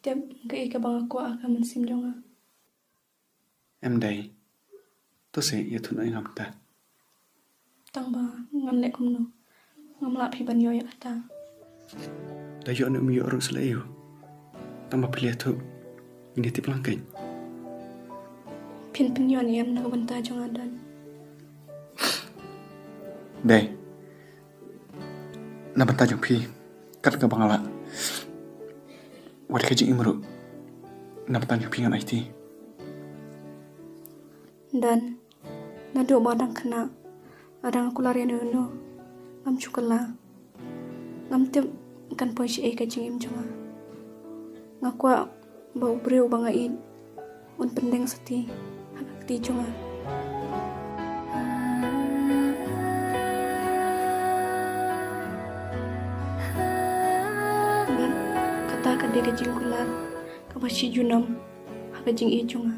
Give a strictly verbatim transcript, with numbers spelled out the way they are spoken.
tip kaei kaba nga kwah ha ka mynsiem jong nga. Em dei. To se ïathuh noh ïa nga mynta. Tang ba ngan leh kumno? Ngam lah phi ban ïoh ïa kata. Da ïoh ne ym ïoh ruh sa leh aïu? Tang ba phi la ïathuh, ngin ïatip lang keiñ. Phin pynïoh ne em na ka bynta jong nga, Don? Dei. Na bynta jong phi, kat kaba nga lah. Wat ka jingim ruh, na bynta jong phi ngan aiti. Don, naduh ba dang khynnah, lada nga kular ïa uno uno, ngam shu kylla. Ngam tip kan poi shaei ka jingim jong nga. Nga kwah ba u briew ba nga ïeit un pyndeng sati ha ka kti jong nga. Bad kata ka dei ka jingkular kaba shi junom ha ka jingïeit jong nga.